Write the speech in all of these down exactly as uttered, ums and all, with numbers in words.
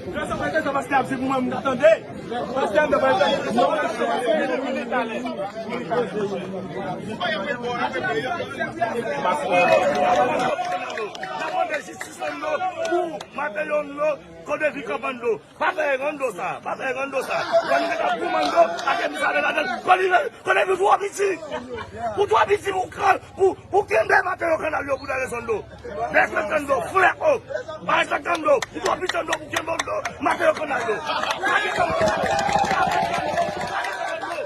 Yo, sa pa te sa pastè ap di pou mwen, m ta tande. Pastè m te pale. N ap mande jistis Rando pou Mateo Rando, Kodevi kanpe Rando. Pa fè Rando sa, pa fè Rando sa. Rando te ka goumen Rando, ak Elizabeth ladan. Kodevi, Kodevi, ou twò piti. Ou twò piti pou kran. Pou, pou kenbe Mateo Kanal yo pou dè rezon do. Derespekte Rando, flèko. Pa respekte Rando, ou twò piti Rando pou kenbe Rando, Mateo Kanal yo. Pa kite Rando, pa kite Rando,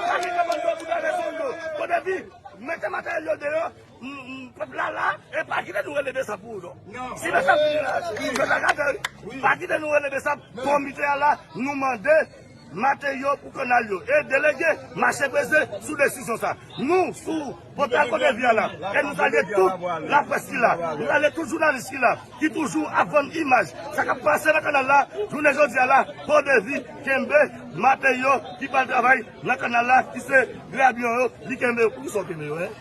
pa kite Rando pou dè rezon do. Kodevi, mete materyèl yo deyò, m, m, pèp la la, e pa kite nou rele Besap pou ou non. Si Besap vini la, nou fè sa gade, wi. Pa kite nou rele Besap, komite a la, nou mande Mateo pou kanal yo. E delege mache prese sou desizyon sa. Nou, sou pòtal Kodevi a la. E nou salye tout laprès ki la. Nou salye tout jounalis ki la, ki toujou ap vann imaj sa k ap pase nan kanal la. Jounen jodi a la, Kodevi kenbe Mateo ki pral travay nan kanal la, ki se grabyon yo, li kenbe yo. Poukisa w kenbe yo, en?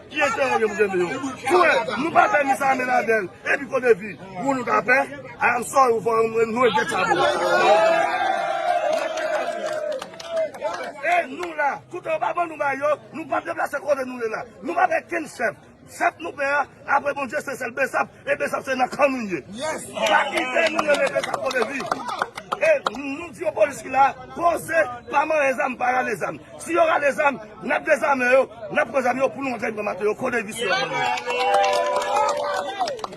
Ki enterè w gen pou kenbe yo? Frè, nou pa pè ni sa menm avè l. Epi Kodevi, pou nou ta pè, I am sorry, nou e get sa pou. E nou la, kote yo pa ban nou bay yo, nou p ap deplase kote nou ye la. Nou pa pè kenn chèf. Chèf nou pè a, apre Bondye, se sèl Besap, e Besap se nan kan nou ye. Pa kite nou rele Besap Kodevi. E nou di yo polis ki la, poze, pa manyen zam, pa rale zam. Si yo rale zam, n ap dezame yo, n ap pran zam yo pou nou antre pran Mateo, Kodevi sou yo.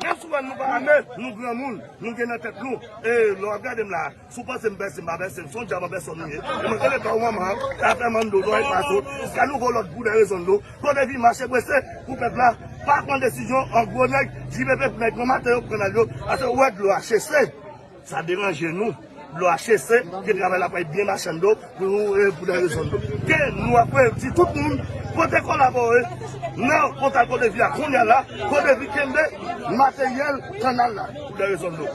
Menm si w wè nou pa ame, nou granmoun, nou gen nan tèt nou. E lè w ap gade m la, si w panse m pèse, m pa pèse, m se yon djab an pèsòn m ye. E mwen rele pa w manman, e afè Mando, dlo a e pa sot, jiska nouvo lòd pou dè rezon dlo. Kodevi mache prese pou pèp la, pa pran desizyon an gwo nèg, J P P pou nèg pran Mateo, pou kanal yo, paske w wè dlo a chese. Sa deranje nou. Dlo a chese, ke travay la pral byen mache anndan pou nou, e, pou dè rezon nou. Ke nou ap di tout moun pote kolabore nan pòtal Kodevi a kounye a la, Kodevi kenbe materyèl kanal la pou dè rezon nou.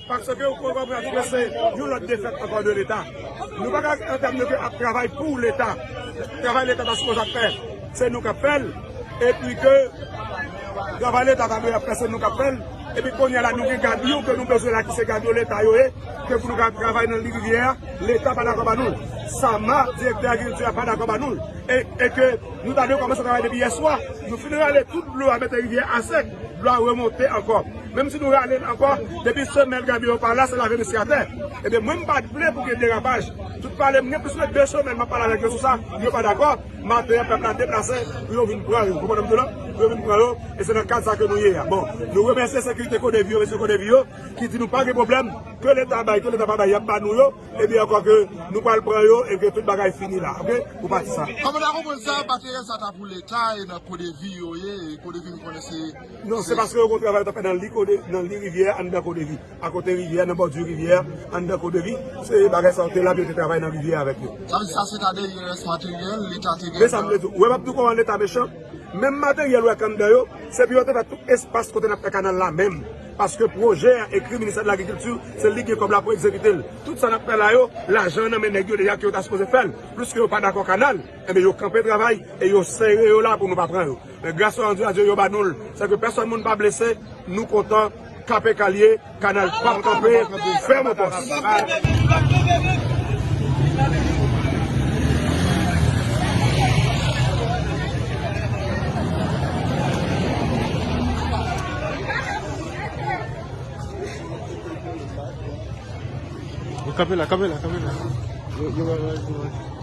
Paske ou konprann ke se yon lòt defèt ankò de Leta. Nou pa ka antann nou ke ap travay pou Leta. Travay Leta ta sipoze ap fè, se nou k ap fè l. Epi ke travay Leta ta dwe ap fè, se nou k ap fè l. Epi kounye a la, nou gen gad yo ke nou bezwen la, ki se gad yo Leta yo ye, ke pou nou ka travay nan li rivyè a, Leta pa dakò ba nou l. Sama, direktè agrikilti a, pa dakò ba nou l. E, e ke nou ta dwe kòmanse travay depi yè swa. Nou fin rale tout dlo a, mete rivyè a sèk, dlo a remonte ankò. Menm si nou rale l ankò, depi semèn gad yo pa la, se lave mesye atè. Ebyen, mwen m pa t vle pou gen derapaj. Tout pale m gen plis ke de semèn m ap pale avèk yo sou sa, yo pa dakò. Maten an, pèp la deplase pou yo vin pran yo. Konprann m di w la? Pou yo vin pran yo, e se nan kad sa ke nou ye a. Bon, nou remèsye sekirite Kodevi yo, mesye Kodevi yo, ki di nou pa gen pwoblèm, ke Leta bay, ke Leta pa bay, y ap ba nou yo, ebyen ankò ke nou pral pran yo, e ke tout bagay fini la, oke? Pou pati sa. Kòman w ta konprann sa, materyèl sa ta pou Leta, e nan Kodevi yo ye, e Kodevi nou konnen se... Non, se paske yo gon travay yo t ap fè nan li Kode-, nan li rivyè, anndan Kodevi. Akote rivyè, nan bòdi rivyè, anndan Kodevi, se bagay sa yo te la, pou yo te travay nan rivyè avèk yo. Sa vle di sa se ta de rès materyèl, Leta te gen. Men sa m vle di w, ou wè m ap di w kòman Leta mechan? Menm materyèl ou wè k anndan yo, se pou yo te fè tout espas kote n ap fè kanal la menm. Paske pwojè a ekri Ministè de Lagrikilti, se li ki gen kòb la pou egzekite l. Tout sa n ap fè la yo, lajan an nan men nèg yo deja ke yo ta sipoze fè l. Pliske yo pa dakò kanal, enben yo kanpe travay e yo sere yo la pou nou pa pran yo. Men gras randi a Dye, yo ba nou l. Sèke pèsòn moun pa blese, nou kontan, kanpe k al ye, kanal p ap kanpe, fèmen pòs. Yo kanpe la, kanpe la, kanpe la. Yo, yo, yo, yo, yo.